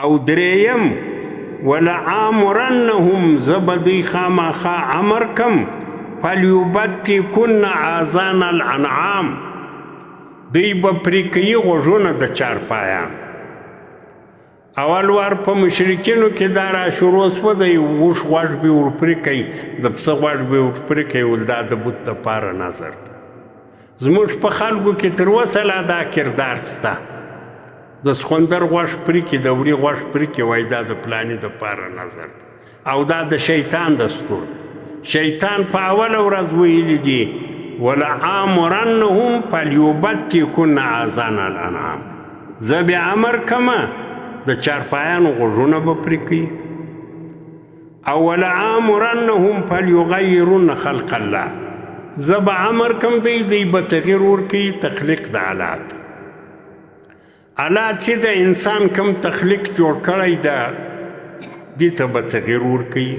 او درېیم، ولآمرنهم، زه به دوی خامخا امر کم، فلیبتکن آذان الانعام، دوی به پرې کوي غوږونه د چارپایان. اول وار په مشرکینو کې دا را شروع سوه، د یو اوښ غوږ به ورپرې کوي، د پسه غوږ به ورپرې کوي، ول دا د بت دپاره نظر دی. زموږ په خلکو کې تر اوسه لا دا کردار سته، د سخوندر غوږ پرې کړي، د وري غوږ پرې کړي، وایي دا د پلاني دپاره نظر دی، او دا د شیطان دستور دی. شیطان په اوله ورځ ویلي دي، ولآمرنهم فلیبتکن آذان الانعام، زه به امر کمه د چارپایانو غوږونه به پرې کوي، او ولآمرنهم فلیغیرن خلق الله، زه به امر کم دی، دی به تغییر ورکوي تخلیق د الله ته. الله چې د انسان کم تخلیق جوړ کړی ده، دې ته به تغییر ورکوي.